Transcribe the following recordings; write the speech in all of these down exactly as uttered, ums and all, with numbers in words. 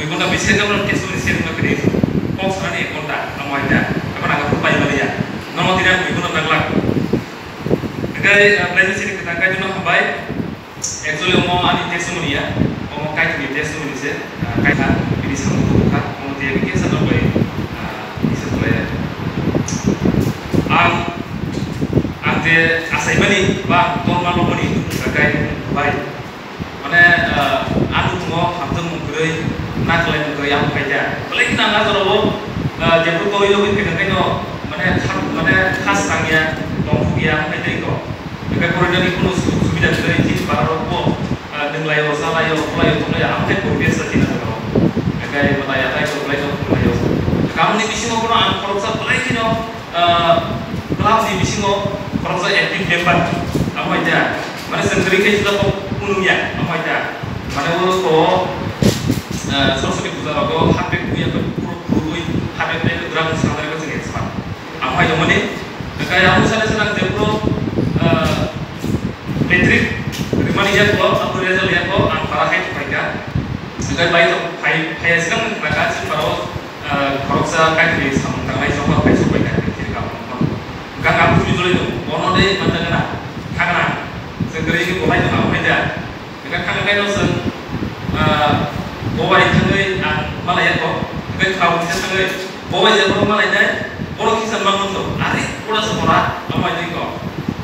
Dui ghonta bisi khe bono testimony share wngna kwrwi. Kok sanani ek ghonta, amo hai da. Abo naga phuru pai maliya. Nono tini ang dui ghonta nang lak. Hingkhe, ah, belai no chini kwthang Kaitorno hambai. Actually, omo ani testimony ya. Omo Kaitorni testimony se. Ah, Kaitor bini samung tubukha. Omo tei bini kesa no bai, ah, bisa tulai ya. Ang, ang je asaimani ba torma lomani dukhu sakai bai. Mane, ah, ang nukhungo hamjakmung kwrwi, naklaimung kwrwi ang phaikha. Belai kheno ang ah jorao, ah, jephru torwi logwi phaikha khaino, mane, kha-, mane, khas tangya, tongphukya, ang phaikha iko. Hingkhe porinani kunu su-, subida kwrwi, chini pararokbo, ah, nwnglaio, chalaio, khwlaio, tonglaio, ang khe poribesh chini jorao. Hingkhe mwtai atai kwrwlaino, khwlaio. Hingkhe amoni bisingo bono ang khoroksa belai kheno, Ah, club ni bisingo khoroksa active member, amo hai da. Mane chwng kwrwi khe jila kok phunukya, amo hai da. Mane o to, ah, Saraswati puja rogo hapek buya khe phuru phurwi hapek buya khe drug sangnai khe chwng expert. Amo hai da mane, kai amo sale sale ang jebro, ah, matric rimani ya ko, ang result ya ko, ang para hai to phaikha. Kai bai to phai, phai sigang nang kha chwng paro Ah, khoroksa Kaitorni samung tangnai jokma phai sok bai kha, khe kha, hwnkha ang bujui jolai tongo, bono de manta gana, thangna, chwng kwrwi khe bo hai tongma hai da. Hwnkha thangna kaino chwng, ah, bo bai thangwi ang malai ya kho, hwnkhe khao kisa thangwi, bo bai je bono malai nai, bono kisa mang wngkha, are, ora se bora, amo hai twi kho.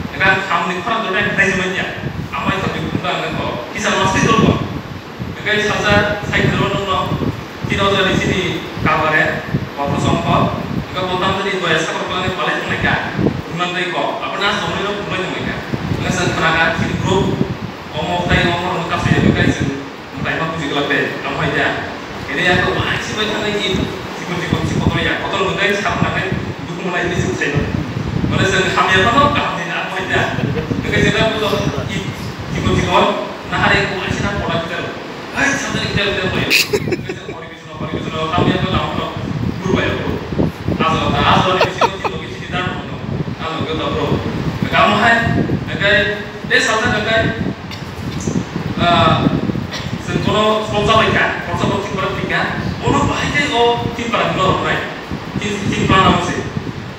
Hwnkha ang khamni khorang jolai nai se manya, amo hai twi kho, kisa mas khe jol kho. Hingke salsa cycle o nungno tino jani chini kabare, office ongkho, hingke bo tamjani doya sakor kwlangni balai tonglaikha, hwnmantwi kok, abo na chongwi no phunglai tonglaikha. Hingke chwng khwnaga chini group, omo tai omo rwngno kasui ya, hingke chwng mwtai ma buji glak de, amo hai da. Hini ya kok waisi bai thangwi i chikon chikon chikon ya, kotor mwtai sa khwnagai dukhu mwnai hini chwng sai no. Mane chwng hamya phano kaham ni amo hai da. Hingke chwng abo i chikon chikon Nahari ko aisi na phola kita lo. Hai, sampai kita kita lo. Kita hori kita lo, hori kita lo. Kami apa tahu lo? Guru bayo guru. Asal ta, asal ni sini sini kita kita lo. Asal kita bro. Kamu hai, kakai, deh salsa kakai. Ah, sengkono sponsor lagi kan, sponsor box para tiga. Ono bahai kai o tim para dua orang. Tim tim para nama sih.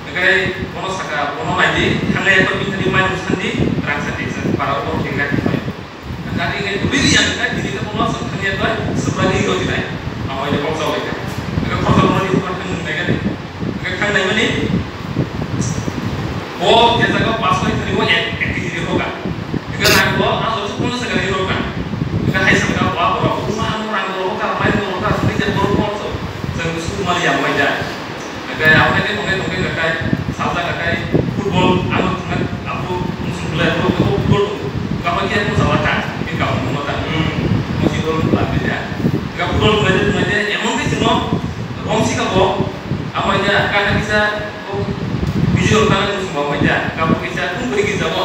Kakai, ono saka, ono lagi. Hanya apa kita di main sandi, terang sandi, para orang tinggal di main. Kati khe kwrwi ya khe tini khe bono swk thangya khe swk bai ri rw jinai. Amo ile kok chawai khe. Khe khorsa bono ni khorsa thang nai khe. Khe thang nai mani. Bo je jaga pass khai thani bo ek, ek kg ri hoka. Khe nang bo a jotho bono swk ri hoka. Khe hai swk bo abo rok uma amo rang ro hoka, mai ro hoka, swk je bono khorsa. Jang swk mali ya mai ja. Kakai, abo hai khe tongkhe tongkhe kakai, salsa kakai, football, ano thangna, abo, unsung belai, abo, abo football tongo. Kapai khe, ano jala ka, khe kapai mungma ta, hmm, mosi football belai khe ya. Kakai football belai khe, belai khe, emon khe chwngno, romsi ka bo, amo hai khe, kakai kisa, o, video kana unsung bo, amo hai khe, kapai kisa, kung kuri kisa bo,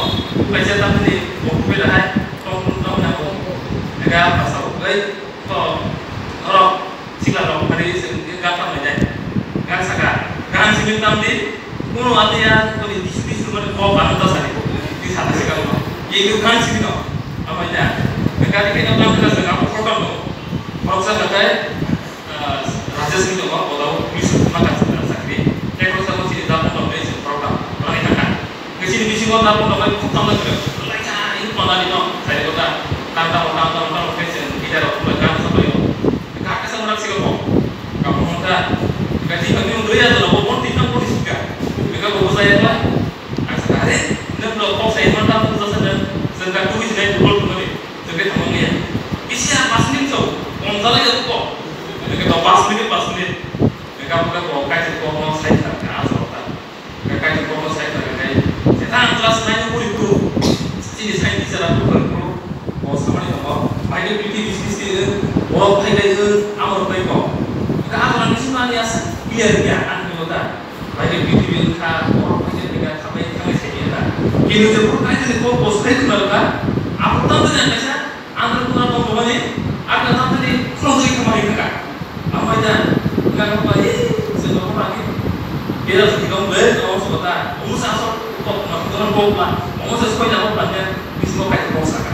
kaisa ta ni, bo, kubela hai, tong, tong, tong, na bo, kakai, apa sa bo, kai, to, oro, Sikla rok phari se gan tam nai. Gan saka, gan simi tam di, kuno atiya, kuni tisu tisu mani kok ano ta sani, di sata sika no. Ye khe gan simi no. Amo ya, gan ke no tam ta saka, amo program no. Khoroksa katai, ah, Rajesh ni no, odao, misu ma ka saka sakri. Te khoroksa ko sini dam no, program, ani kaka. Khe chini bisingo tabuk rok bai khub tangma kwrwi. Belai kha, ini panda ni no, sai ko ta. Tang tang tang tang tang khe chwng guitar rok belai kha sa bai o. Kha khe sa mrak sika ko. Ka mo ta. Ka ti ka mi undri ya lo, bo ti tang ko sika. Ka bo sai ba. Asa kare, ne lo ko sai man ta ko sa ne. Sen ka tu is ne ko ko ni. Sen ke thamang ya. Isi ya pas min so. Kon sa la ya ko. Ka pas min, pas min. Ka ko ka ko ka ko no sai ta ka sa ta. Kaitor kokno sai khlainai, jeta ang class nine o pori phuru, chini scientist jara phuru phuru, bo samani tongo, Bible piti bisi bisi, borok phainai, amo rwbai kok. Hingkhe abo rani simi ani asa clear ya, ani hwnwi ta. Bible piti wngkha, borok phainai, hingkhe thabai thanglai sai ya ta. Kini je phuru Kaitorni kok bo sai khna rwkha, abo tamo jani kaisa, Ang khe kuna tong tongmani, ang khe tamtani khulumtwi khamani kha. Ang bai da, ang khe bai, se tong tong ani. Bera se tong be, tong se ta. Omo sa so, kok ma, tong kok ma. Omo se soi da kok ma, ne, bisingo kai kok saka.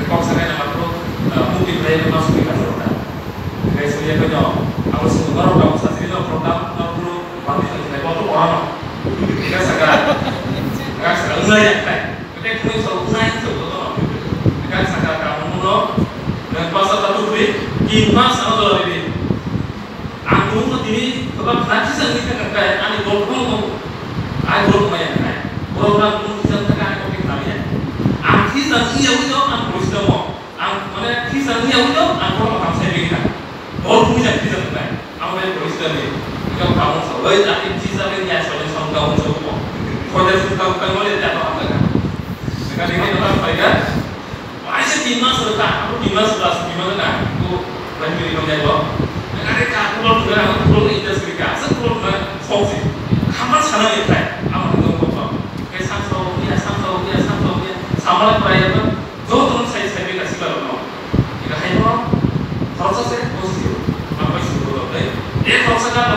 Kok saka na ma ko, mukti bai ma soi ka ta. Kai Sini ko no, aku sini baru kamu sasiri no program no guru mati sini sini foto orang no. Enggak saka, enggak saka enggak ya kai. Kita kini selalu enggak itu foto no. Enggak saka kamu no, dan pasal satu kri, imas sama tu lebih. Aku no tini sebab nanti sini kita kai, ani gol gol no, ani gol no ya kai. Program no kita kai, aku kita ya. Aku kita iya itu, aku kita mau. Ang, mane, khisa wngya wngya, ang borok kaham sai bini na. Bol khumui jak khisa wngnai. Ang bai police kami. Ika kaham sa, oi, jati khisa bai nya soi song ka wng song ko. Khoja sung ka ka mole ta ba ka. Ika ni ni ta pai ga. Ai se tin mas ka, aku tin mas plus tin mas ka. Ko bai mi ko ya ko. Ika ni ka ko ko ko industry ka. Sa ko na song si. Khama sana ni thai. Ang ko ko. Ke sang so ya, sang so ya, sang so ya. Samala pai ya. Joto no sai sai beka siba rok no. Ega hai no khoroksa se positive. Ma pai suru rok dai. E khoroksa ka